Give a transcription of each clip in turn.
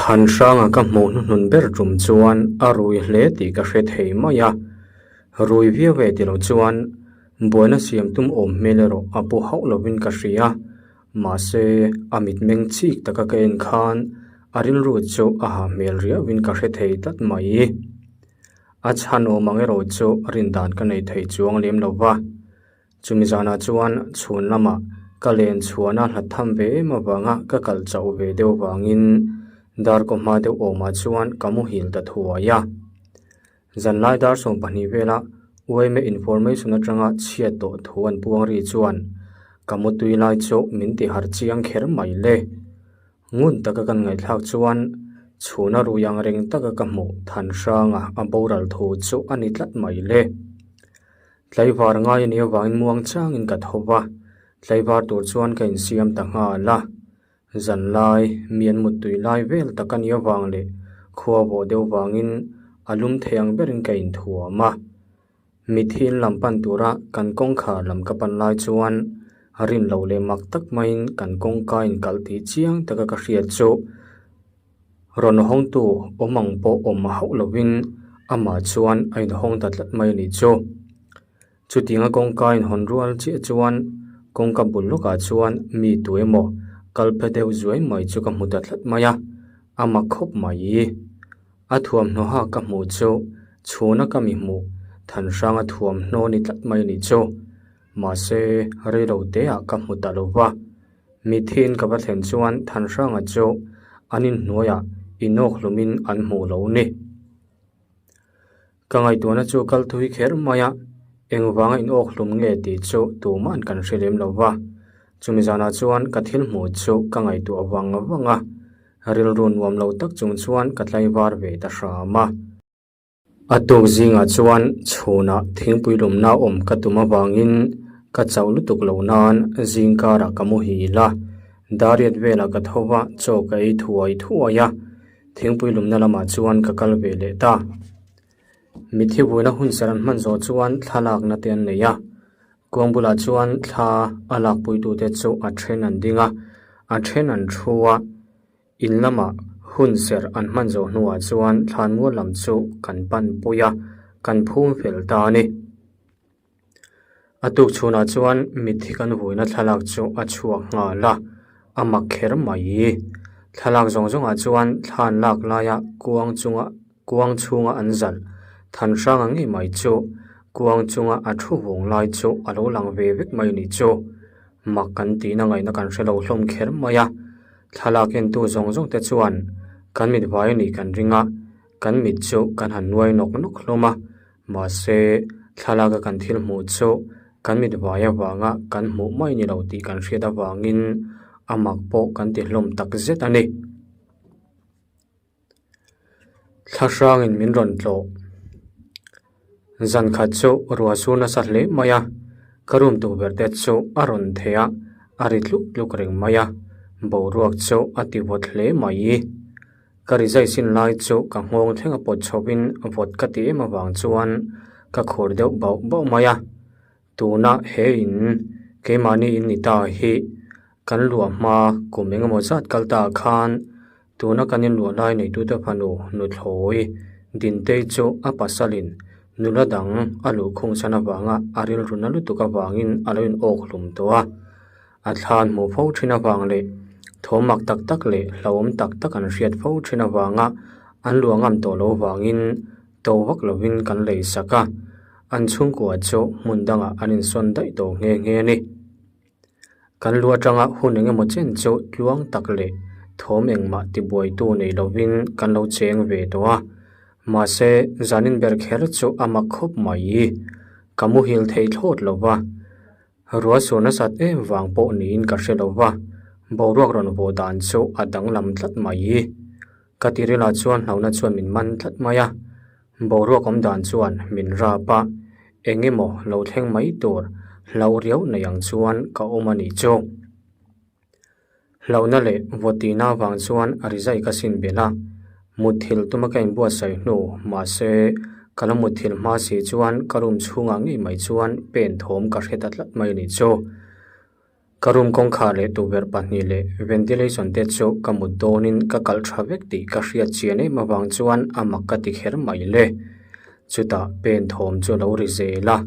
Thanhranga ka hmuh hnuhnun ber tum chuan a rui hle tih ka hre thei mai a, rui viau ve tilo chuan buaina siam tum awm hmel erawh a pu hauh lovin ka hria. Mahse, a mitmeng chik taka ka en khan a rilru chu a ha hmel riauhin ka hre thei tlat mai. A chhan awm ang erawh chu rindan ka nei thei chuang lem lo va. Chumi zanah chuan chhun lamah ka len chhuahna hlat tham ve em avanga ka kal chauh ve deuh vangin darkaw hma deuh awmah chuan ka muhil ta thuai a. Zanlai dar 12 vela UMA information atanga chhiat tawh thu an puang ri chuan ka mutui lai chu min ti harh chiang kher mai le. Ngun taka kan ngaihthlak chuan chhuna rui ang reng taka ka hmuh Thanhranga a boral thu chu a ni tlat mai le. Tlaivar ngai a nih avangin muang changin ka tho va, tlaivar tur chuan ka insiam ta nghal a. Zanlai, mi an muttui lai vel tak a nih avang leh khua vawh deuh vangin a lum thei ang berin ka inthuam a. Mitthi in lam pan tura kan kawngkhar lam ka pan lai chuan rin loh leh mak tak maiin kan kawngka inkalh tih chiang taka ka hriat chu Rawn hawngtu awm ang pawh awm hauh lovin amah chuan a inhawng ta tlat mai a nih chu. Chutianga kawngka inhawn rual chiah chuan kawngka bul lawkah chuan mi tu emaw kal phe deuh zuai mai chu ka hmu ta tlat mai a, a mak khawp mai. A thuamhnaw ha ka hmuh chu chhuna ka mi hmuh Thanhranga thuamhnaw ni tlat mai a nih chu. Mahse, reilo teah ka hmu ta lo va. Mithiin ka va thlen chuan Thanhranga chu an inhnuaiah inawk hlumin an hmuh lo ni. Ka ngaihtuahna chu kal thui kher mai a, engvanga inawk hlum nge tih chu tuma'n kan hre lem lo va. Chumi zanah chuan ka thil hmuh chu ka ngaihtuah vang vang a, rilru nuam lo tak chung chuan ka tlaivar ve ta hram a. A tuk zingah chuan chhunah thingpui lumna awm ka tum avangin ka chauh lutuk loh nan zingkarah ka muhil a, dariat velah ka tho va chaw ka ei thuai thuai a, thingpui lumna lamah chuan ka kal ve leh ta. Mitthi vuina hun serh an hman zawh chuan thlalakna te an nei a, kuang bulah chuan thla a lakpuitute chu a then an ding a, a then an thu a. In lamah hun serh an hman zawh hnuah chuan thlanmual lam chu kan pan pui a, kan phum fel ta a ni. A tuk chhunah chuan mitthi kan vuina thlalak chu a chhuak nghal a, a mak kher mai. Thlalak zawng zawngah chuan thlan lak laia kuang chunga kuang chhunga an zalh than hrang ang ngei mai chu kuang chunga a thu vung lai chu a lo lang ve vek mai a nih chu. Mak kan tihna ngaihna kan hre lo hlawm kher mai a. Thlalak entu zawng zawng te chuan kan mit vai a nih kan ring a, kan mit chu kan han nuai nawk nawk hlawm a, mahse thlalaka kan thil hmuh chu kan mit vai avanga kan hmuh mai ni lo tih kan hriat avangin a mak pawh kan ti hlawm tak zet a ni. Thla hrangin min rawn tlawh. Zan khat chu ruah sur nasa hle mai a, ka room tukverh te chu a rawn thei a, a ri tluk tluk reng mai a, boruak chu a ti vawt hle mai. Ka ri zai sin lai chu ka nghawng thleng a pawt chho in vawt ka ti em avang chuan ka khur deuh bauh bauh mai a. Tuna he in keimahni in ni ta hi kan luah hma kum engemaw zat kal ta khan tuna kan inluah lai neitute fanu nuthlawi Dintei chu a pasalin nula dang a luhkhung chhan avanga a rilru na lutuk avangin a lo in awk hlum tawh a. A thlan hmuh fo thin avang leh thawm mak tak tak leh hlauhawm tak tak an hriat fo thin avanga an luah ngam tawh lo vangin to vak lovin kan lei sak a, an chhungkua chu hmun dangah an insawn daih tawh nghe nghe a ni. Kan lu atanga hun eng emaw chen chu tluang tak leh thawm engmah tibuaitu nei lovin kan lo cheng ve tawh a, mahse zanin ber kher chu a mak khawp mai. Ka muhil thei thlawt lo va. Ruah sur nasat em vang pawh niin ka hre lo va, boruak rawn vawh dan chu a danglam tlat mai. Ka tirilah chuan hlauhna chuan min man tlat mai a, boruak awm dan chuan min rap a, eng emaw lo thleng mai tur hlauh riau nei ang chuan ka awm a nih chu. Hlauhna leh vawtihna avang chuan a rizai ka sin belh a, mutthilh tuma ka inbuatsaih hnu mahse ka la mutthilh hma si chuan ka room chhungah ngei mai chuan pen thawm ka hre ta tlat mai a nih chu. Ka room kawngkhar leh tukverh pahnih leh ventilation te chu ka mut dawnin ka kalh tha vek tih ka hriat chian em avang chuan a mak ka ti kher mai le. Chutah pen thawm chu a lo ri zel a,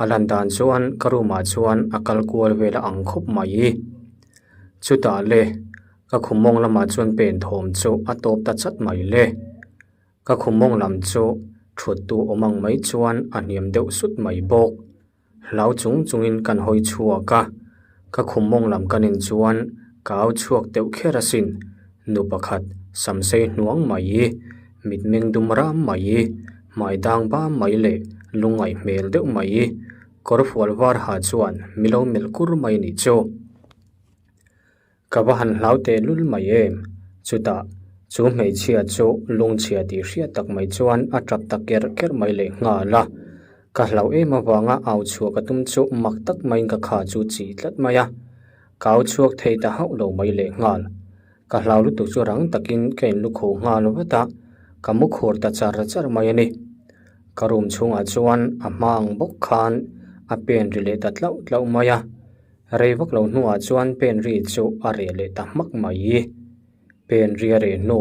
a lan dan chuan ka room ah chuan a kal kual vel a ang khawp mai. Chutah le ka khum mawng lamah chuan pen thawm chu a tawp ta chat mai le. Ka khum mawng lam chu thut tu awm ang mai chuan a hniam deuh sut mai bawk. Hlau chung chungin kan hawi chhuak a, ka khum mawng lam kan en chuan ka au chhuak deuh kher asin. Nu pakhat samsei hnuang mai, mitmeng dum ram mai, hmai dang bam mai leh lungngaih hmel deuh mai, kawr fual var ha chuan milo melh kur mai nih chu. Ka va han hlau teh lul mai em? Chutah, chu hmeichhia chu lungchhia tih hriat tak mai chuan a tap ta kerh kerh mai leh nghal a. Ka hlauh em avanga au chhuah ka tum chu mak tak maiin ka kha chu chi tlat mai a. Ka au chhuak thei ta hauh lo mai leh nghal. Ka hlau lutuk chu rang takin ka inlukhuh nghal vat a, ka mu khur ta char char mai a ni. Ka room chhungah chuan a hma ang bawk khan a pen ri leh ta tlauh tlauh mai a. Rei vak lo hnuah chuan pen ri chu a reh leh ta hmak mai. Pen ri a reh hnu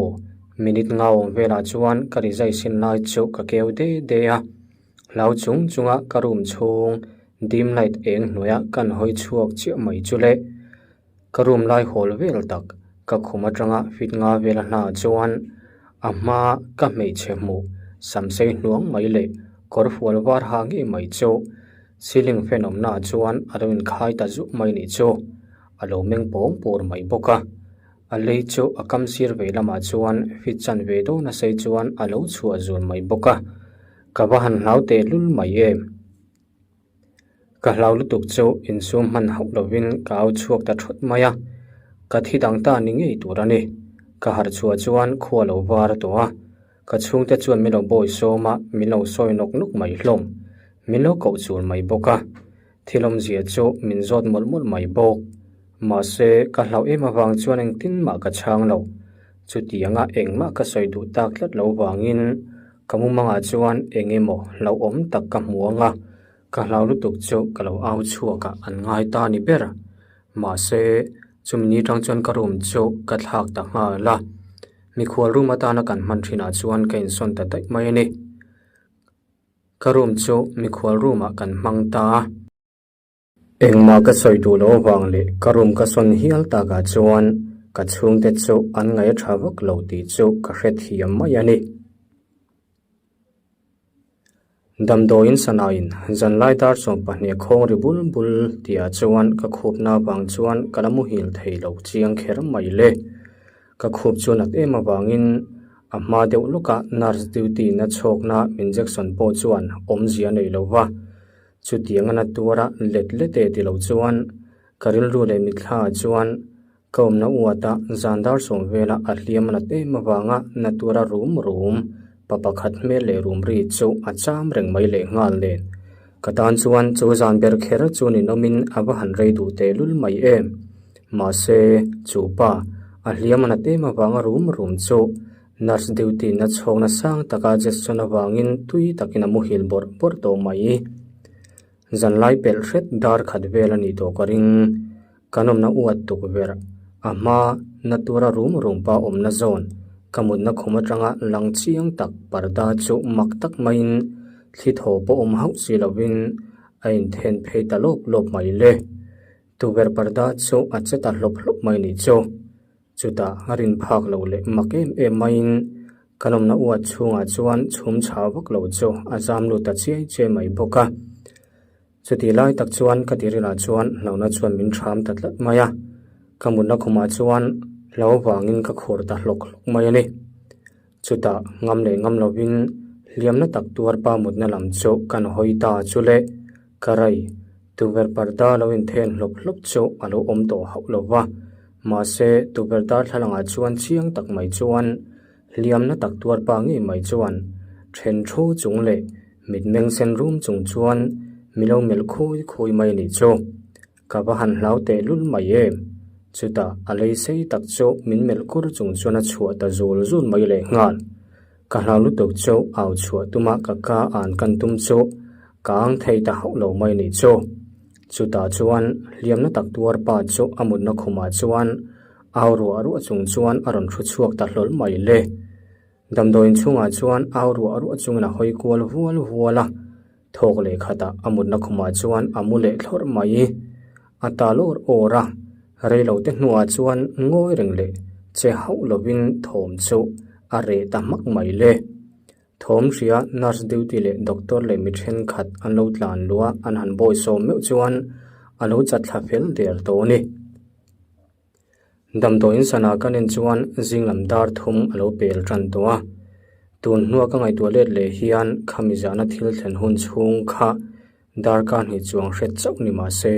minute ngau velah chuan ka rizai sin lai chu ka keu de de a. Hlau chung chunga ka room chhung dim light eng hnuaia kan hawi chhuak chiah mai chu le. Ka room lai hawl vel tak ka khum atanga fit nga vela hnaah chuan a hma ka hmeichhe hmuh samsei hnuang mai leh kawr fual var ha ngei mai chu Ceiling fan awmna ah chuan a lo inkhai ta zuk mai nih chu a lo meng pawng pur mai bawk a a lei chu a kam sir vei lamah chuan fit chan ve dawn a sei chuan a lo chhuah zul mai bawk a ka va han hlau teh lul mai em ka hlau lutuk chu insum hman hauh lovin ka au chhuak ta thawt mai a ka thi dang ta ni ngei tur a ni ka harh chhuah chuan khua lo var tawh a. Ka chhungte chuan min lo bawi sawm a, min lo sawi nawk nawk mai hlawm. Min lo koh chul mai bawk a. Thil awmzia chu min zawt mawlh mawlh mai bawk. Mahse, ka hlauh em avang chuan engtin mah ka chhang lo. Chutianga engmah ka sawi duh tak tlat lo vangin ka mumangah chuan eng emaw hlauhawm tak ka hmu ang a, ka hlau lutuk chu ka lo au chhuak ah an ngai ta ni ber. Mahse, chumi ni tang chuan ka room chu ka thlak ta nghal a. Mikhual room atana kan hman thinah chuan ka insawn ta daih mai a ni. Ka room chu mikhual room ah kan hmang ta a. Engmah ka sawi duh loh avang leh ka room ka sawn hial takah chuan ka chhungte chu an ngaih a tha vak lo tih chu ka hrethiam mai a ni. Damdawiin sanain zanlai dar 12 khawng ri bul bul tihah chuan ka khupna avang chuan ka la muhil thei lo chiang kher mai le. Ka khup chu nat em avangin a hma deuh lawka nurse duty na chhawkna injection pawh chuan awmzia nei lo va. Chutiang a na tuara let let e ti lo chuan ka rilru leh mitthla ah chuan Ka awmna uata zan dar sawm vela a hliam a nat em avanga na tura rum rum pa pakhat hmel leh rum ri chu a cham reng mai leh nghal nen. Ka tan chuan chu zan ber kher chu ninawmin a va han rei duh teh lul mai em. Mahse, chu pa a hliam a nat em avanga rum rum chu nurse duty na chhawkna sang taka Jetson avangin tui takin a muhil bawrh bawrh tawh mai. Zanlai pelh hret dar khat vel a nih tawh ka ring. Kan awmna uat tukverh a hma na tura rum rum pa awmna zawn ka mutna khum atanga lang chiang tak parda chu mak tak maiin thli thaw pawh awm hauh si lovin a inthen phei ta lawp lawp mai le. Tukverh parda chu a che ta hlawp hlawp mai nih chu. Chutah a rin phak loh leh mak em em maiin kan awmna uat chhungah chuan chhum chhah vak lo chu a zam lut ta chiai chiai mai bawk a. Chutih lai tak chuan ka tirilah chuan hlauhna chuan min ṭham ta tlat mai a, ka mutna khumah chuan hlo vangin ka khur ta hlawk hlawk mai a ni. Chutah ngam leh ngam lovin hliamna tak tuar pa mutna lam chu kan hawi ta chu le, ka rai tukverh parda lo inthen hlawp hlawp chu a lo awm tawh hauh lo va, mahse tukverh darthlalangah chuan chiang tak mai chuan Hliamna tak tuar pa ngei mai chuan then thu chung leh mitmeng sen rum chung chuan mi lo melh khawi khawi mai a nih chu. Ka va han hlau teh lul mai em. Chutah a lei sei tak chu min melh kur chung chuan a chhuah ta zul zul mai leh nghal. Ka hlau lutuk chu au chhuah tuma ka ka an kan tum chu ka ang thei ta hauh lo mai a nih chu. Chutah chuan hliamna tak tuar pa chu a mutna khumah chuan au ruah ruah chung chuan a rawn thu chhuak ta hlawl mai le. Damdawiin chhungah chuan au ruah ruah chungin a hawi kual vual vual a, thawk leh khatah a mutna khumah chuan a mu leh thlawrh mai. A tal awr awr a, reilote hnuah chuan ngawi reng leh che hauh lovin thawm chu a reh ta hmak mai le. Thawm hria nurse duty leh doctor leh mi thenkhat an lo tlan luh a, an han bawi sawm meuh chuan a lo chat thla fel der tawh a ni. Damdawiin sana kan en chuan zing lam dar thum a lo pel tan tawh a, tun hnua ka ngaihtuah let leh hian khami zahna thil thlen hun chhung kha darkar hnih chuang hret chauh ni mah se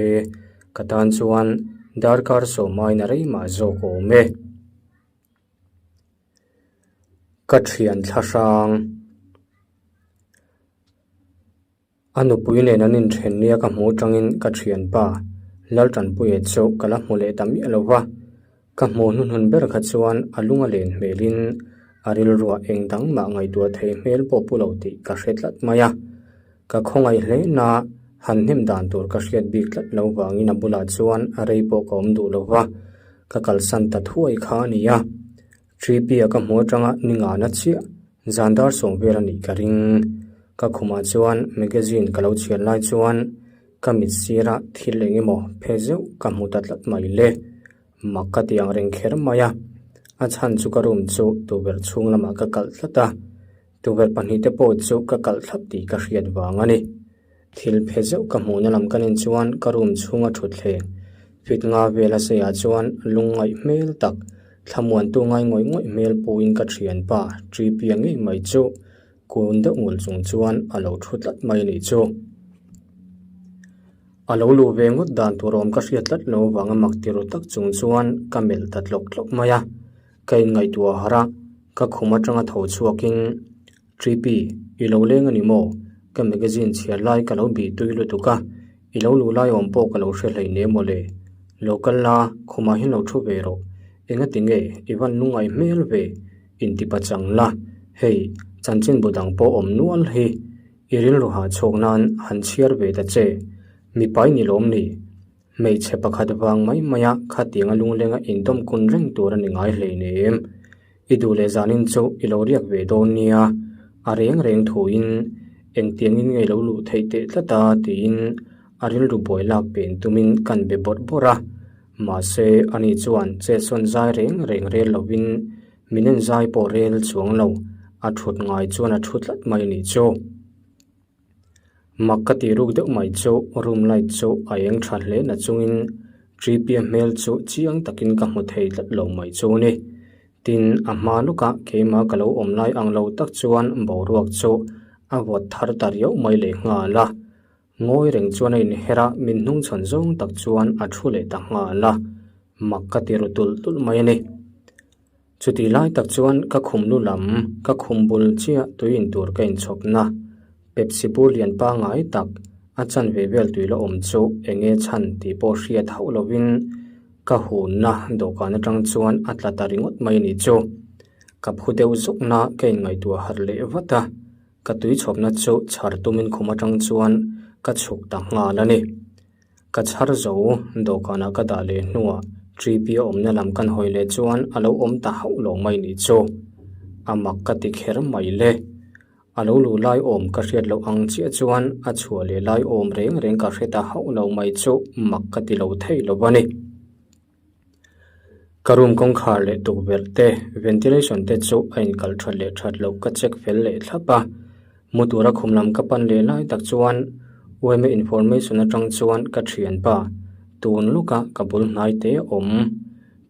ka tan chuan darkar sawmaiin a rei mah zawk awm e. Ka thian thla hrang. A nupui nen an inthen nia ka hmuh atangin ka thianpa Laltanpuia chu ka la hmu leh ta miah lo va, ka hmuh hnuhnun ber kha chuan a lung a len hmelin a rilruah eng dang mah ngaihtuah thei hmel pawh pu lo tih ka hre tlat mai a. Ka khawngaih hle na han hnem dan tur ka hriat bik tlat lo vangin a bulah chuan a rei pawh ka awm duh lo va, ka kalsan ta thuai kha a ni a. Tripia ka hmu atanga ni ngana chiah zan dar sawm vel a nih ka ring. Ka khumah chuan magazine ka lo chhiar lai chuan ka mit sira thil eng emaw phe zeuh ka hmu ta tlat mai le. Mak ka ti ang reng kher mai a, a chhan chu ka room chu tukverh chhung lamah ka kalh tlat a, tukverh pahnih te pawh chu ka kalh thlap tih ka hriat vang a ni. Thil phe zeuh ka hmuhna lam ka nen chuan ka room chhunga thutthleng fit nga vel a seiah chuan lungngaih hmel tak, thlamuantu ngai ngawih ngawih hmel puhin ka thianpa Tripia ngei mai chu kun deuh ngul chung chuan a lo thu tlat mai a nih chu. A lo luh ve ngawt dan tur awm ka hriat tlat lo vanga mak ti ru tak chung chuan ka melh ta tlawk tlawk mai a, ka inngaihtuah harh a, ka khum atanga tho chhuakin Tripi, i lo leng a ni maw? Ka magazine chhiar lai ka lo bih tui lutuk a, i lo luh lai awm pawh ka lo hre hlei ne maw le? Lo kal la, khumah hian lo thu ve rawh. Engati nge, i van lungngaih hmel ve, inti pachang la. Hei, chanchinbu dang pawh awm nual hi. I rilru hahchhuak nan han chhiar ve ta che. Mipa i ni lawm ni? Hmeichhe pakhat vang mai maia khatianga lunglenga indawm kun reng tur a ni ngai hleinem. I duh leh zanin chu i lo riak ve dawn nia, a reng reng thuin engtiangin nge lo luh theih teh tlat a tiin a rilru buai lak pen tumin kan be bawrh bawrh a. Mahse, ani chuan chetsawn zai reng reng rel lovin min en zai pawh rel chuang lo, a thut ngai chuan a thu tlat mai nih chu. Mak ka tih ruk deuh mai chu room light chu a eng tha hle na chungin Tripia hmel chu chiang takin ka hmu thei tlat lo mai chu ni. Tin, a hma lawkah keimah ka lo awm lai ang lo tak chuan boruak chu a vawt thar ta riau mai leh nghal a. Ngawi reng chuan a inher a, min hnungchhawn zawng tak chuan a thu leh ta nghal a. Mak ka ti ru tulh tulh mai a ni. Chutih lai tak chuan ka khum lu lam, ka khum bul chiah tui in tur ka inchhawpna Pepsi bur lian pangngai tak a chanve vel tui la awm chu eng nge chhan tih pawh hriat hauh lovin ka hunna dawhkan atang chuan a tla ta ringawt mai a nih chu. Ka phu deuh zawkna ka inngaihtuah harh leh vat a, ka tui chhawpna chu chhar tumin khum atang chuan ka chhuk ta nghal a ni. Ka chhar zo, dawhkanah ka dah leh hnuah Tripi a awmna lam kan hawi leh chuan a lo awm ta hauh lo mai nih chu. A mak ka ti kher mai le. A lo luh lai awm ka hriat loh ang chiah chuan a chhuah leh lai awm reng reng ka hre ta hauh lo mai chu mak ka ti lo thei lo a ni. Ka room kawngkhar leh tukverh te, ventilation te chu a inkalh that leh that loh ka check fel leh thlap a. Mu tura khum lam ka pan leh lai tak chuan UMA information atang chuan ka thianpa tun lawka ka bul hnai te awm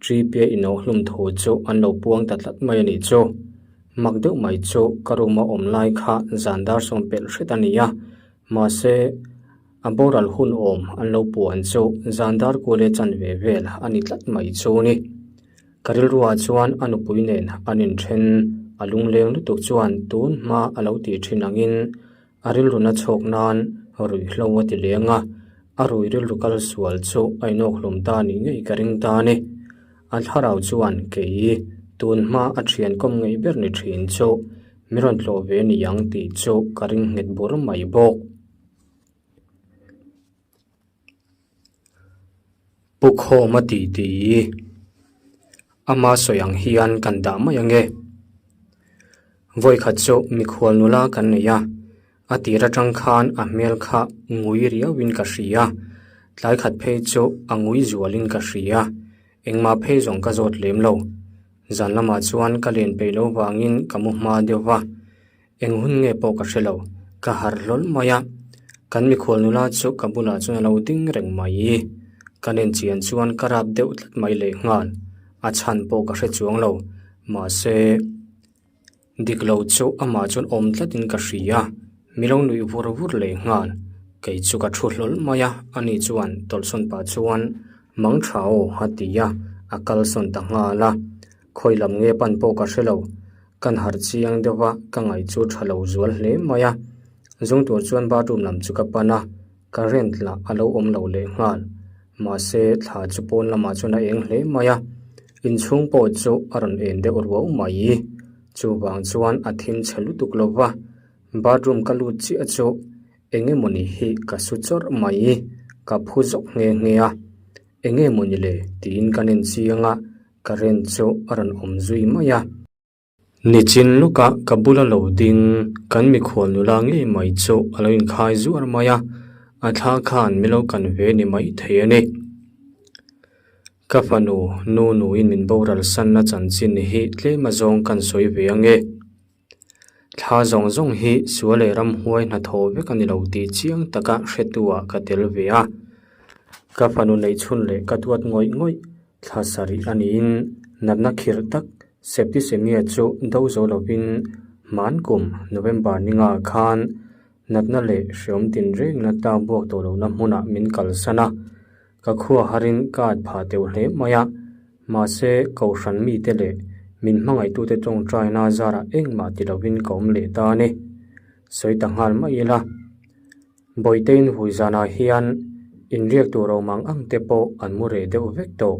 Tripia inawhhlum thu chu an lo puang ta tlat mai a nih chu. Mak deuh mai chu ka room a awm lai kha zan dar sawm pelh hret a ni a, mahse, A boral hun awm an lo puan chu zan dar kual e chanve vel a ni tlat mai chu ni. Ka rilruah chuan a nupui nen an inthen a lungleng lutuk chuan tun hma a lo tih thin angin a rilruna chhawk nan ruihhlo a ti leng a, a rui rilru kal sual chu a inawkhlum ta nih ngei ka ring ta a ni. A thlarau chuan kei tun hma a thian kawm ngei ber ni thin chu mi rawn tlawh ve ni ang tih chu ka ring nghet bur mai bawk. Pu Khawma titi ama sawi ang hian kan dah mai ange. Vawikhat chu mikhual nula kan nei a, a tir atang khan a hmel kha ngui riauin ka hria, tlai khat phei chu a ngui zualin ka hria, engmah phei zawng ka zawt lem lo. Zan lamah chuan ka len peih lo vangin ka mu hma deuh va. Eng hun nge pawh ka hre lo, ka harh hlawl mai a, kan mikhual nula chu ka bulah chuan a lo ding reng mai. Ka nen chian chuan ka rap deuh tlat mai leh nghal, a chhan pawh ka hre chuang lo, mahse dik lo chu amah chuan awm tlatin ka hria, mi lo nuih vur vur leh nghal. Kei chu ka thu hlawl mai a, ani chuan tawlhsawn pah chuan mang tha aw a ti a, a kalsawn ta nghal a, khawi lam nge pan pawh ka hre lo. Kan harh chiang deuh a, ka ngaih chu tha lo zual hle mai a. Zung tur chuan bathroom lam chu ka pan a, current lah a lo awm lo leh nghal. Mahse, thla chu pawn lamah chuan a eng hle mai a, inchhung pawh chu a rawn en deuh ruau mai. Chuvang chuan a thim chhe lutuk lo va, bathroom ka lut chiah chu eng emawni hi ka su chawrh mai, ka phu zawk nghe nghe a. Eng emawni le tiin kan enchiang a. Current chu a rawn awm zui mai a. Nichin lawkah ka bula lo ding kan mikhual nula ngei mai chu a lo inkhai zuar mai a, a thla khan mi lo kan ve ni mai thei a ni. Ka fanu nu nuin min boral sanna chanchin hi tlem azawng kan sawi ve ange. Thla zawng zawng hi sual leh ramhuai hnathawh vek a ni lo tih chiang taka hretu-ah ka tel ve a. Ka fanu neihchhun leh ka duat ngawih ngawih thla sarih a niin natna khirh tak septicemia chu do zo lovin hman kum November ninga khan natna leh hreawm tinrengna tlak buak tawh lohna hmunah min kalsan a. Ka khua harin ka at phah teuh hle mai a, mahse kohhran mite leh min hmangaihtute tawngtaina zarah engmah ti lovin ka awm leh ta a ni. Sawi ta nghal mai ila, Bawitein vui zanah hian inriak tur awm ang ang te pawh an mu reh deuh vek tawh.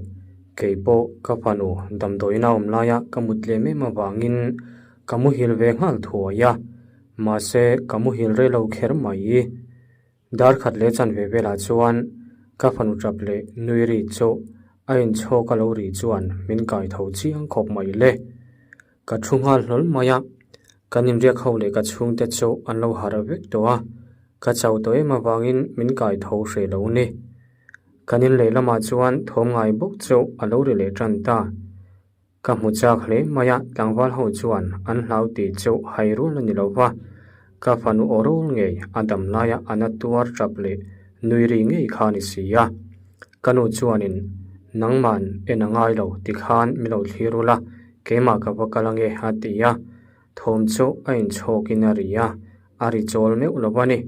Kei pawh ka fanu damdawiina awm laia ka mut tlem em avangin ka muhil ve nghal thuai a, mahse ka muhil rei lo kher mai. Dar khat leh chanve velah chuan ka fanu tap leh nui ri chu a inchhawk a lo ri chuan min kai tho chiang khawp mai le. Ka thu nghal hlawl mai a, kan inriak ho leh ka chhungte chu an lo harh vek tawh a, ka chau tawh em avangin min kai tho hreh lo ni. Kan in lehlamah chuan thawm ngai bawk chu a lo ri leh tan ta. Ka hmu chak hle mai a, tlangval ho chuan an hlau tih chu hai rual a ni lo va, ka fanu aw rawl ngei a dam laia a na tuar tap leh nui ri ngei kha a ni si a. Ka nu chuanin, Nangman en a ngai lo tikhan mi lo thlir ula, keimah ka va kal ange a ti a, thawm chu a inchhawkin a ri a, a ri chawl meuh lo a ni.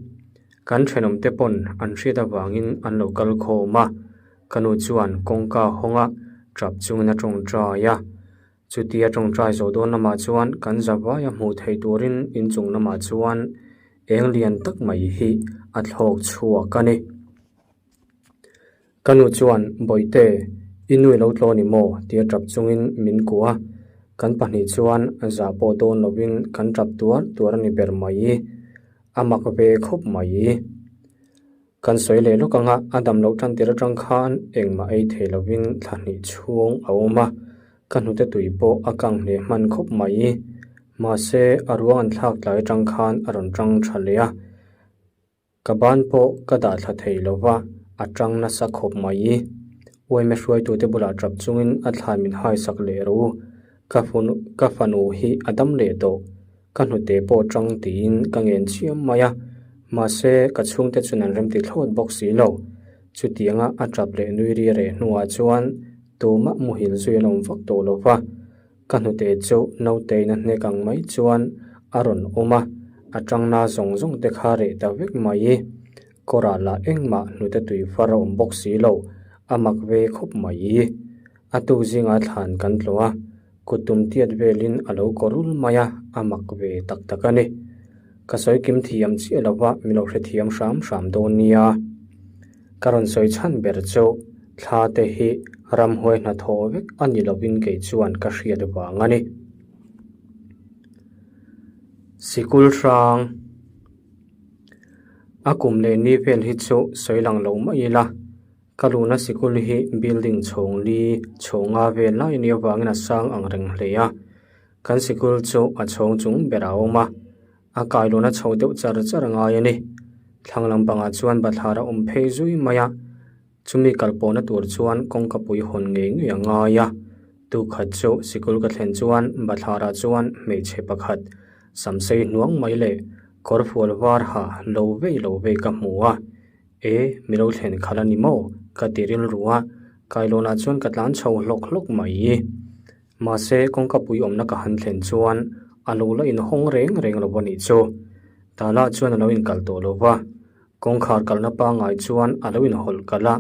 Kan thenawmte pawn an hriat avangin an lo kal khawm a, Ka nu chuan kawngka hawnga tap chungin a tawngtai a, chutia tawngtai zawh dawn lamah chuan kan zavaia hmuh theih turin inchung lamah chuan eng lian tak mai hi a thlawk chhuak a ni. Ka nu chuan, Bawihte, i nu i lo tlaw ni maw? tia tap chungin min kuah a, kan pahnih chuan zah pawh dawn lovin kan tap tuar tuar a ni ber mai, a mak ve khawp mai. Kan sawi leh lawk anga a dam loh tan tir atang khan engmah ei thei lovin thla hnih chhung a awm a, ka hnute tui pawh a kang hle hman khawp mai. Mahse, a ruang an thlak tlai atang khan a rawn tang tha leh a, ka ban pawh ka dah thla thei lo va, a tang nasa khawp mai. Uaime hruaitute bulah tap chungin a thlan min haisak leh rawh u, ka ka fanu hi a dam leh tawh. Ka hnute pawh tang tiin ka ngen chiam mai a, mahse ka chhungte chuan an remti thlawt bawk si lo. Chutianga a tap leh nui ri reh hnuah chuan tumah muhil zui an awm vak tawh lo va, ka hnute chu naute-in a hnek ang mai chuan a rawn awm a, a tangna zawng zawng te kha reh ta vek mai. Kawrah lah engmah hnute tui far a awm bawk si lo, a mak ve khawp mai. A tuk zingah thlan kan tlawh a, kut tum tiat velin a lo kaw rul mai a, a mak ve tak tak a ni. Ka sawi kim thiam chiah lo va, min lo hrethiam hram hram dawn nia. Ka rawn sawi chhan ber chu thla te hi ramhuai hnathawh vek a ni lovin kei chuan ka hriat vang a ni. Sikul hrang A kum leh ni vel hi chu sawi lang lo mai ila. Ka luhna sikul hi building chhawng li chhawng nga vel lai a nih avangin a sang ang reng hle a. Kan sikul chu a chhawng chung berah a awm a, a kailawn a chho deuh char char a ngai a ni. Thlang lampangah chuan bathlar a awm phei zui mai a. Chumi kalpawhna tur chuan kawngka pui hawn ngei ngei a ngai a, tukhat chu sikul ka thlen chuan bathlarah chuan hmeichhe pakhat samsei hnuang mai leh kawr fual var ha lo vei lo vei ka hmu a, E, mi lo thlen khalh a ni maw? ka ti rilru a, kailawnah chuan ka tlan chho hlawk hlawk mai. Mahse, kawngka pui awmna ka han thlen chuan a lo la inhawng reng reng lo a nih chu. Tala chuan a lo inkal tawh lo va. Kawngkhar kalna pangngai chuan a lo inhawlh kalh a,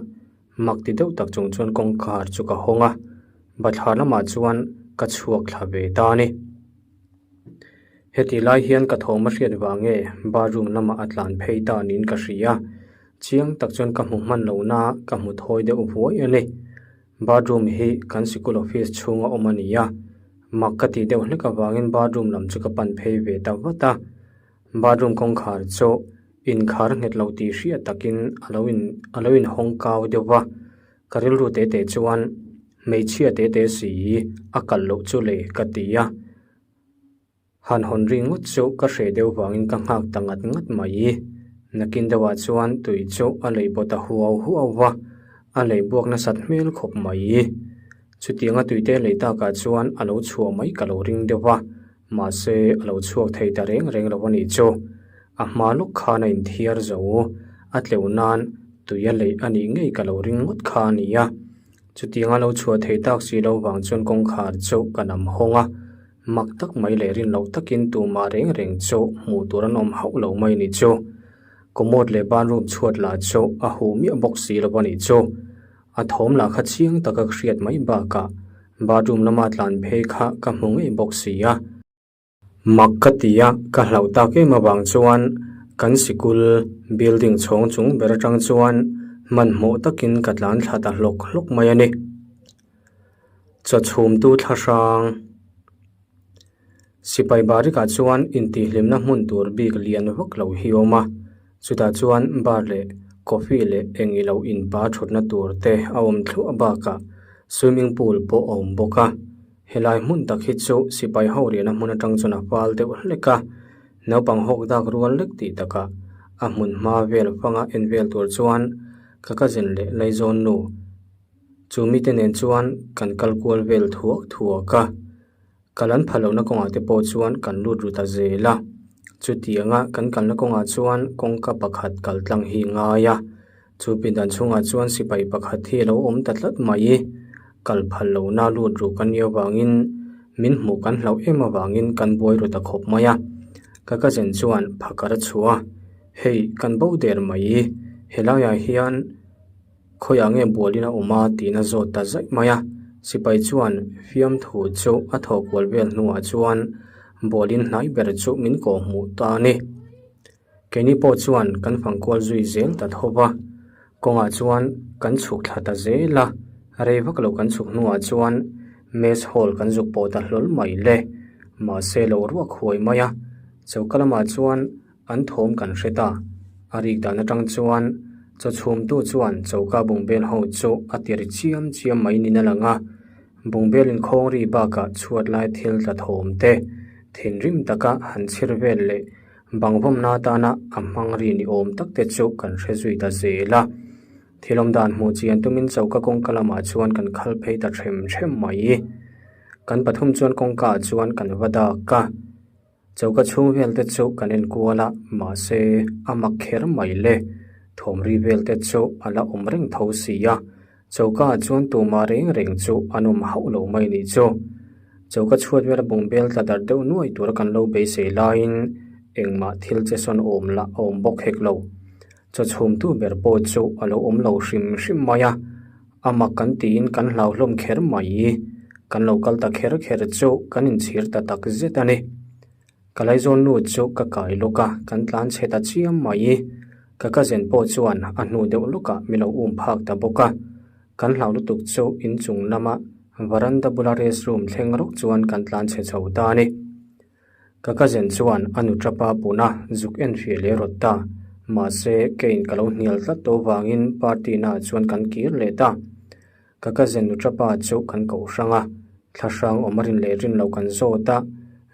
mak ti deuh tak chung chuan kawngkhar chu ka hawng a, bathlar lamah chuan ka chhuak thla ve ta a ni. Heti lai hian ka thawm a hriat vang nge bathroom lamah a tlan phei ta niin ka hria, chiang tak chuan ka hmu hman lo na ka hmu thawi deuh vuai a ni. Bathroom hi kan sikul office chhunga awm a ni a, mak ka tih deuh hlek avangin bathroom lam chu ka pan phei ve ta vat a. Bathroom kawngkhar chu inkhar nghet lo tih hriat takin a lo in a lo inhawng kau deuh va, ka rilru te te chuan hmeichhia te te si a kalh loh chu le ka ti a. Han hawn ri ngawt chu ka hreh deuh vangin ka nghak ta ngat ngat mai. Nakin deuhah chuan tui chu a lei baw ta huau huau va, a lei buak nasat hmel khawp mai. Chutianga tuite lei takah chuan a lo chhuah mai ka lo ring deuh va, Mahse, a lo chhuak thei ta reng reng lo a nih chu. A hma lawk khan a inthiar zo, a tleuh nan tui a leih a nih ngei ka lo ring ngawt kha a ni a. Chutiang a lo chhuah thei tak si lo vang chuan kawngkhar chu ka nam hawng a, mak tak mai leh rin loh takin tumah reng reng chu hmuh tur an awm hauh lo mai nih chu. Commode leh bathroom chhuat lah chu a huh miah bawk si lo a nih chu. A thawm lah kha chiang taka ka hriat mai bakah bathroom lama tlan phei kha ka hmu ngei bawk si a. Mak ka ti a, ka hlauh tak em avang chuan kan sikul building chhawng chung ber atang chuan hmanhmawh takin ka tlan thla ta hlawk hlawk mai a ni. Chaw chhumtu thla hrang. Sipai barikah chuan intihhlimna hmun tur bik lian vak lo hi a awm a, chutah chuan bar leh coffee leh eng ilo inpa thutna tur te a awm thluah bakah swimming pool pawh a awm bawk a. Helai hmun tak hi chu sipai ho riahna hmun atang chuan a fal deuh hlek a, naupang hawk dak rual lek tih takah a hmun hma vel fanga en vel tur chuan ka cousin leh Laizawn nu chu mite nen chuan kan kal kual vel thuak thuak a. Kal an pha lohna kawngah te pawh chuan kan lut ru ta zel a, chutianga kan kalna kawngah chuan kawngka pakhat kal tlang hi ngai a, chu pindan chhungah chuan sipai pakhat hi a lo awm ta tlat mai. Kal phal lohna lut ru kan nih avangin min hmuh kan hlauh em avangin kan buai ru ta khawp mai a, ka cousin chuan phakar a chhuah a, hei kan bo der mai, helaiah hian. Khawiah nge bualin a awm a tiin a zawt ta zaih mai a, sipai chuan fiamthu chu a thaw kual vel hnuah chuan bualin hnai ber chu min kawh hmuh ta a ni. Keini pawh chuan kan fang kual zui zel ta tho va, kawngah chuan kan chhuk thla ta zel a, rei vak lo kan chhuk hnuah chuan mess hall kan zuk pawh ta hlawl mai le, mahse lo ruak huai mai a, choka lamah chuan An thawm kan hre ta. A rik dan atang chuan chaw chhumtu chuan choka bungbel ho chu a tir chiam chiam mai niin a lang a. Bungbel inkhawng ri bakah chhuat lai thil tla thawm te, thinrim taka han chhir vel leh bangvawmna atana a hmang ri ni awm tak te chu kan hre zui ta zel a. Thil awm dan hmuh chian tumin choka kawngka lamah chuan kan khal phei ta them them mai. Kan pathum chuan kawngka ah chuan kan va dak a. Choka chhung vel te chu kan en kual a, mahse a mak kher mai le. Thawm ri vel te chu a la awm reng tho si a, choka ah chuan tumah reng reng chu an awm hauh lo mai nih chu. Choka chhuat vela bungbel tla darh deuh nuai tura kan lo beisei laiin engmah thil che sawn awm lah a awm bawk hek lo. Chaw chhumtu ber pawh chu a lo awm lo hrim hrim mai a, a mak kan tiin kan hlau hlawm kher mai. Kan lo kal ta kher kher chu kan inchhir ta tak zet a ni. Ka laizawn nu chu ka kai lawk a, kan tlan chhe ta chiam mai. Ka cousin pawh chuan a hnu deuh lawkah mi lo um phak ta bawk a. Kan hlau lutuk chu inchung lama varanda bula rest room thleng rawk chuan kan tlan chhe chho ta a ni. Ka cousin chuan a nu tapa puna zuk en hria leh rawt ta. Mahse, keiin ka lo hnial tlat tawh vangin party naah chuan kan kir leh ta. Ka cousin nuṭapa chu kan koh hrang a, thla hrang awm a rin leh rin lo kan zawt a,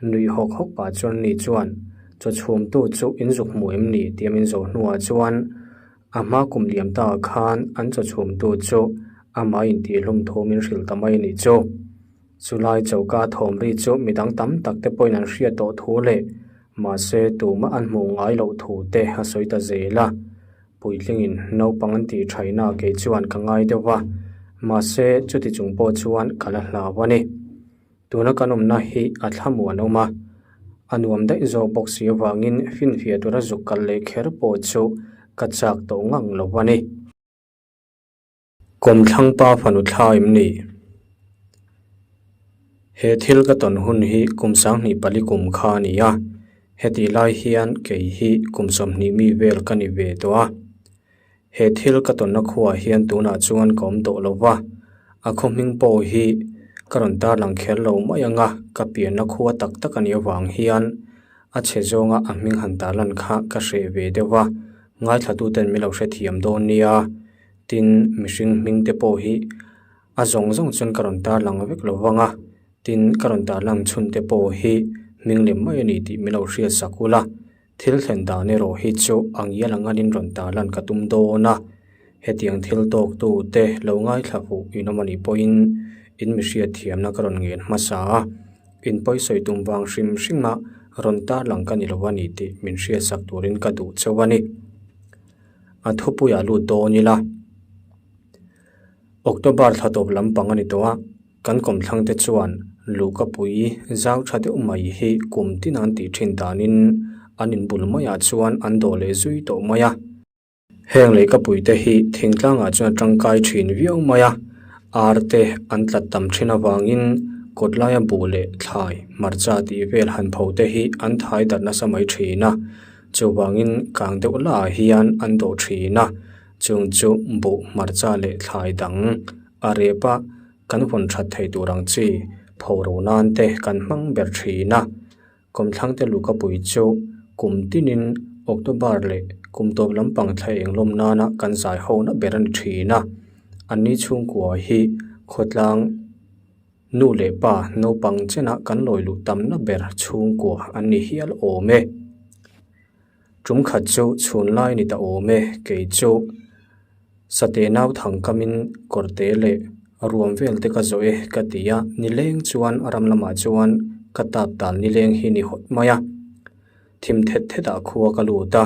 nuih hawk hawk pah chuan ni chuan, Chaw chhumtu chu in zuk hmu em ni? tia min zawh hnuah chuan a hma kum liam ta khan an chaw chhumtu chu amah intihhlum thu min hrilh ta mai a nih chu. Chulai choka thawm ri chu midang tam tak te pawhin an hriat tawh thu leh mahse tumah an hmuh ngai loh thu te a sawi ta zel a. Puitlingin naupang an tih thaina kei chuan ka ngai deuh va, mahse chuti chung pawh chuan ka la hlau a ni. Tuna kan awmna hi a thlamuan awm a, a nuam daih zawk bawk si avangin finfiah tura zuk kal leh kher pawh chu ka chak tawh ngang lo a ni. Kawmthlangpa fanu thla em ni? He thil ka tawn hun hi kum 2004 kum kha a ni a, hetih lai hian kei hi kum 20 mi vel ka ni ve tawh a. He thil ka tawnna khuaah hian tunah chuan ka awm tawh lo va, a khaw hming pawh hi ka rawn tarlang kher lo mai ang a, ka pianna khua tak tak a nih avang hian a chhe zawnga a hming han tarlan kha ka hreh ve deuh va, ngaithlatuten min lo hrethiam dawn nia. Tin, mihring hming te pawh hi a zawng zawng chuan ka rawn tarlang vek lo vang a, tin ka rawn tarlang chhun te pawh hi hming lem mai a ni tih min lo hriat sak ula, thil thlen dan erawh hi chu a ngial ang anin rawn tarlan ka tum dawn a, hetiang thil tawk tu te lo ngaithla fuh in awm a nih pawhin in mi hriat thiamna ka rawn ngen hmasa a, in pawisawi tum vang hrim hrim a rawn tarlang ka ni lo a ni tih min hriat sak turin ka duh chauh a ni. A thupuiah lut dawn ila. October thla tawp lampang a ni tawh a, kan kawmthlang te chuan luhkapui zau tha deuh mai hi kum tin an tih thin danin an inbul maiah chuan an dawh leh zui tawh mai a. Heng lehkapui te hi thingtlangah chuan a tangkai thin viau mai a, ar te an tlat tam thin avangin kawt laia buh leh thlai hmarcha tih vel han pho te hi an thai darh nasa mai thin a. Chuvangin kang deuh lah hian an dawh thin a, chung chu buh hmarcha leh thlai dang a rep a, kan vawn that thei tur ang chi pho ro nan te kan hmang ber thin a. Kawmthlang te luhkapui chu kum tinin October leh kum tawp lampang thla eng lawm nana kan zai ho na ber a ni thin a, anni chhungkua hi khawtlang Nu leh pa naupang chenah kan lawi luh tamna ber chhungkua an ni hial awm e. Tum khat chu chhun lai ni ta awm e, kei chu Sate nau thang kamin kawrte leh ruam vel te ka zawh e ka ti a, nileng chuan ram lamah chuan ka tap tal nileng hi ni hawt mai a. Thim thet thetah khua ka lut a.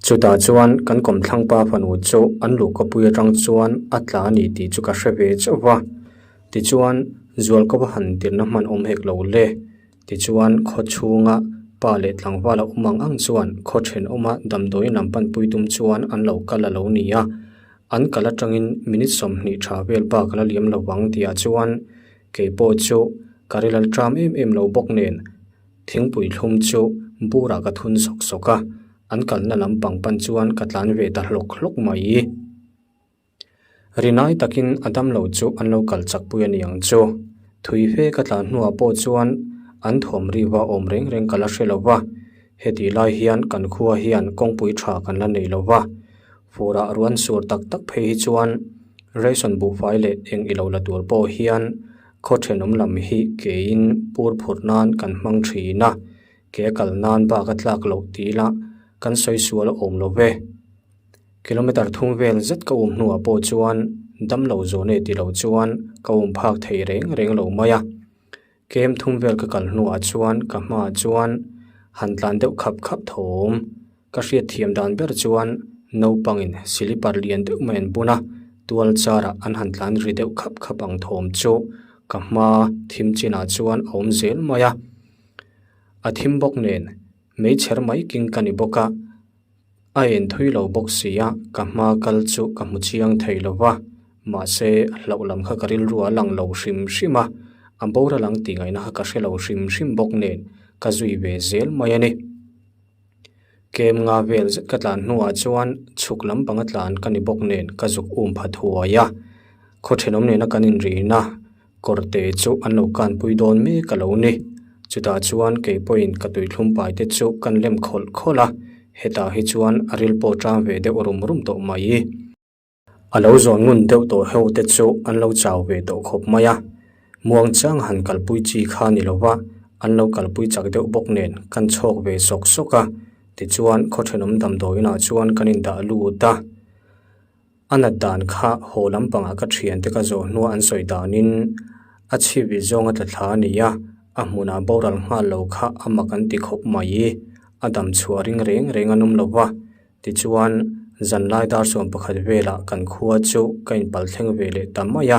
Chutah chuan kan kawmthlangpa fanu chu an luhkawpui atang chuan a tla a ni tih chu ka hre ve chauh va. Tichuan, Zualkawpa han tirhna hman awm hek lo le. Tichuan, khaw chhunga pa leh tlangval a awm ang ang chuan khaw thenawma damdawiin lam panpui tum chuan an lo kal a lo ni a. An kal atangin minute 20 tha vel bak a la liam lo vang tihah chuan kei pawh chu ka rilal ṭam em em lo bawk nen Thingpui thlum chu burah ka thun sawk sawk a, an kalna lampang pan chuan ka tlan ve ta hlawk hlawk mai. Rinai takin a damlo chu an lo kal chakpui a ni ang chu. Thui fe ka tlan hnuah pawh chuan an thawm riva awm reng reng ka la hre lo va, hetih lai hian kan khua hian kawngpui tha kan la nei lo va. Furah ruan sur tak tak phei hi chuan ration buhfai leh eng ilo la tur pawh hian Khaw thenawm lam hi keiin pur phurh nan kan hmang thin a, ke a kal nan bak a tlak loh ti ila kan sawi sual a awm lo ve. Kilometer thum vel zet ka um hnuah pawh chuan damlo zawn e ti lo chuan ka um phak thei reng reng lo mai a. Kem thum vel ka kal hnuah chuan ka hmaah chuan han tlan deuh khap khap thawm. Ka hriat thiam dan ber chuan naupangin silipar lian deuh mai an bun a, tual charah an han tlan ri deuh khap khap ang thawm chu ka hma thim chinah chuan a awm zel mai a. A thim bawk nen meichher mai king ka ni bawk a, a en thui lo bawk si a, ka hma kal chu ka hmu chiang thei lo va, mahse hlauh lam kha ka rilru a lang lo hrim hrim a, a boral ang tih ngaihna kha ka hre lo hrim hrim bawk nen ka zui ve zel mai a ni. Kem nga vel zet ka tlan hnuah chuan chhuk lampang a tlan ka ni bawk nen ka zuk um pha thuai a, khaw thenawm nena kan inrina kawrte chu an lo kanpui dawn mek a lo ni. Chutah chuan kei pawhin ka tuithlum pai te chu kan lem khawlh khawlh a, Hetah hi chuan a ril pawh ṭam ve deuh rum rum tawh mai. A lo zawn ngun deuh tawh ho te chu an lo chau ve tawh khawp mai a, muangchang han kalpui chi kha ni lova an lo kalpui chak deuh bawk nen kan chhawk ve sawk sawk a, tichuan khaw thenawm damdawiin ah chuan kan indah lut a. A nat dan kha haw lampangah ka thiante ka zawh hnua an sawi danin a chhip vit zawng a tla thla a ni a, a hmunah boral nghal lo kha a mak an ti khawp mai. A dam chhuah ring reng reng an awm lo va, tichuan zanlai dar sawm pakhat velah kan khua chu ka inpal thleng ve leh ta mai a,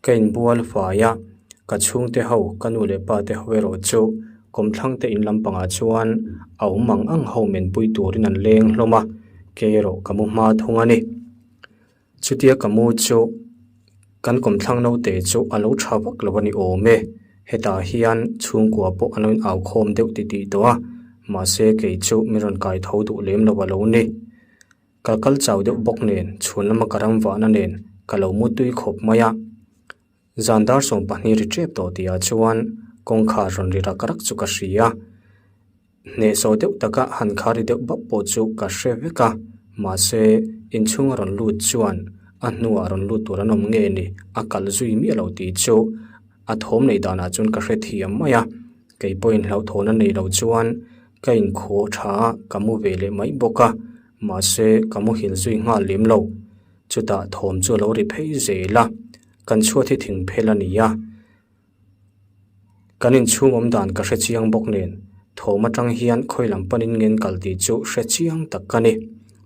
ka inbual fai a, ka chhungte ho, ka nu leh pa te ho erawh chu kawmthlang te in lampangah chuan a awm ang ang ho menpui turin an leng hlawm a, kei erawh ka mu hma thung a ni. Chutia ka mu chu kan kawmthlang naute chu a lo tha vak lo a ni awm e, hetah hian chhungkua pawh an lo in au khawm deuh titih tawh a, mahse kei chu min rawn kai tho duh lem lo a lo ni. Ka kal chau deuh bawk nen chhun lama ka ram vahna nen ka lo mu tui khawp mai a. Zan dar 20 ri tep tawh tihah chuan kawngkhar rawn ri rak rak chu ka hria. Hnehsawh deuh taka han khar ri deuh bap pawh chu ka hre vek a, mahse inchhung a rawn lut chuan a hnuah rawn lut tur an awm nge ni, a kalh zui miah lo tih chu a thawm neih danah chuan ka hre thiam mai a, kei pawhin hlauhthawn a nei lo chuan ka inkhuh tha a, ka mu ve leh mai bawk a, mahse ka muhil zui nghal lem lo. Chutah thawm chu a lo ri phei zel a, kan chhuat hi thing phel a ni a. Kan inchhung awm dan ka hre chiang bawk nen, thawm atang hian khawi lam panin ngen kal tih chu hre chiang tak ka ni.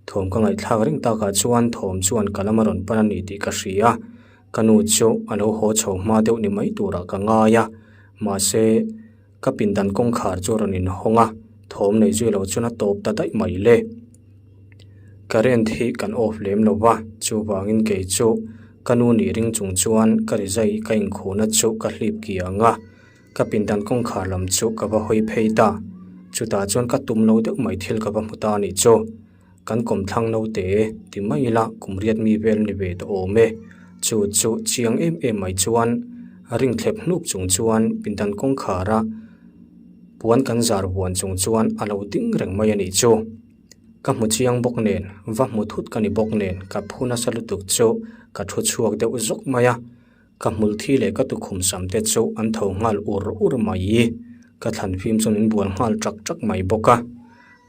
Thawm ka ngaihthlak reng takah chuan thawm chuan ka lama rawn pan a ni tih ka hria. Ka nu chu a lo haw chho hma deuh ni mai turah ka ngai a, mahse ka pindan kawngkhar chu a rawn inhawng a, thawm nei zui lo chuan a tawp ta daih mai le. Current hi kan off lem lo va, chuvangin kei chu ka nu nih ring chung chuan ka rizai ka inkhuhna chu ka hlip kiang a, ka pindan kawngkhar lam chu ka va hawi phei ta. Chutah chuan ka tum lo deuh mai thil ka va hmu ta a nih chu. Kan kawmthlang naute ti mai ila kum riat mi vel ni ve tawh awm e. Chu chu chiang em em mai chuan ring thlep hnup chung chuan pindan kawngkhara puan kan zar vuan chung chuan a lo ding reng mai a nih chu. Ka hmu chiang bawk nen, va hmu thut ka ni bawk nen ka phu nasa lutuk chu ka thu chhuak deuh zawk mai a, ka hmul thi leh ka tukhum sam te chu an tho nghal ur ur mai. Ka thlan fim chuan min bual nghal ṭak ṭak mai bawk a,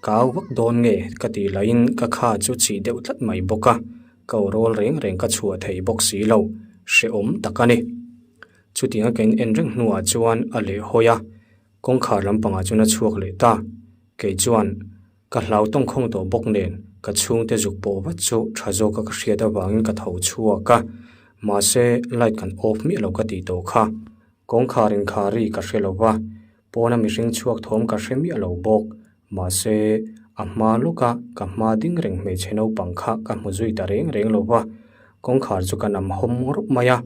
ka au vak dawn nge ka tih laiin ka kha chu chih deuh tlat mai bawk a, ka aw rawl reng reng ka chhuah thei bawk si lo, hrehawm tak a ni. Chutianga ka in en reng hnuah chuan a lehhawi a. Kawngkhar lampangah chuan a chhuak leh ta. Kei chuan ka hlau tawngkhawng tawh bawk nen ka chhungte zuk pawh vat chu tha zawka ka hriat avangin ka tho chhuak a. Mahse light kan off miah lo ka tih tawh kha. Kawngkhar inkhar ri ka hre lo va, pawna mihring chhuak thawm ka hre miah lo bawk. Mahse a hma lawka ka hma ding reng hmeichhe naupang kha ka hmu zui ta reng reng lo va. Kawngkhar chu ka nam hawm rawp mai a.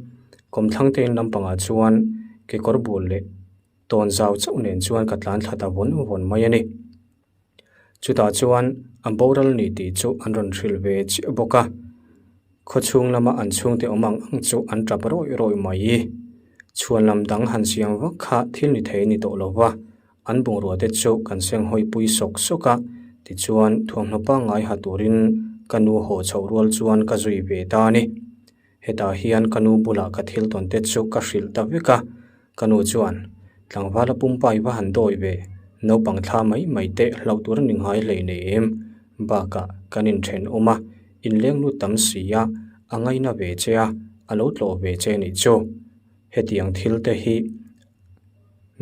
Kawmthlang te in lampangah chuan kekawr bul leh Tawn zau chauh nen chuan ka tlan thla ta vawn vawn mai a ni. Chutah chuan a boral ni tih chu an rawn hrilh ve chiah bawk a, khawchhung lama an chhungte awm ang ang chu an tap rawih rawih mai. Chhuan lam dang han siam vak kha thil ni thei a ni tawh lo va, an bungrua te chu kan seng hawi pui sawk sawk a, tichuan thuamhnaw pangngai ha turin ka nu haw chhoh rual chuan ka zui ve ta a ni. Hetah hian ka nu bulah ka thil tawn te chu ka hrilh ta vek a, ka nu chuan, Tlangvala pumpa i va han dawi ve, naupang thla mai mai teh hlauh tur a ni ngai hlei nei em? Bakah kan inthen awm a, inleng lut tam si a, a ngaina ve che a, a lo tlawh ve che nih chu. Hetiang thil te hi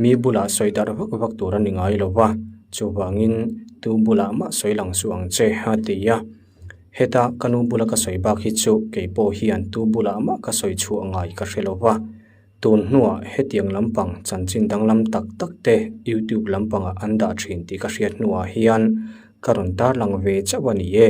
Mi bulah sawi darh vak vak tur a ni ngai lo va, chuvangin tu bulah mah sawi lang suh ang che a ti a. Heta ka nu bula ka sawi bak hi chu kei pawh hian tu bulah mah ka sawi chhuah ngai ka hre lo va. Tun hnuah hetiang lampang chanchin danglam tak tak te YouTube lampangah an dah thin tih ka hriat hnuah hian ka rawn tarlang ve chauh a ni e.